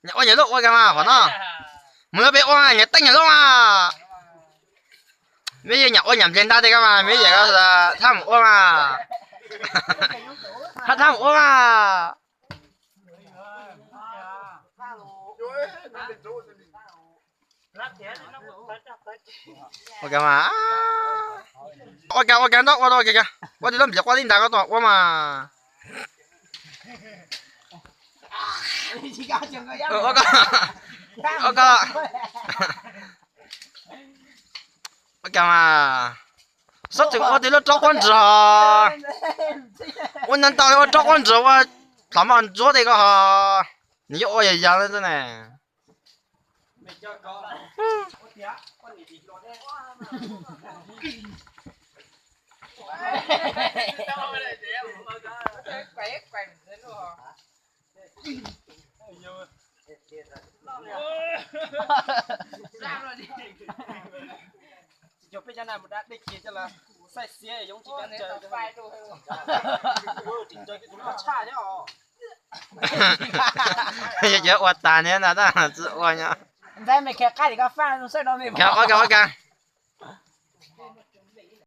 Nyam ua nyam loj ua kiag mas qhov no. Mus lawm peb ua mas nyam teej nyam loj mas. Meb yeej nyam ua nyam nplej ntag tej ko mas meb yeej thab mus ua mas. Thab thab mus ua mas. Ua kiag mas. Ua kiag ua kiag nto ua ua kiag, ua tib lub nplias quaj tib nrag ko ua mas. Ua kiag mas. Xob tseem ua tib lub rab quab nrws. Ua ntau ntau ua rab quab nrws ua plhov mos ntsuab tej ko ho. Nws yuav ua yog yog li ne. Tsis cog peb cov no mus da dej kiag coj los xaij xiav yoov tsis cov tsawg. Tsis tsawg tus tshaj thiab os. Yog cov ua tas ni ntag tab tsis ua nyob. Ntxaib me khe qab tim koj faj xwb no me. Ua kiag ua kiag.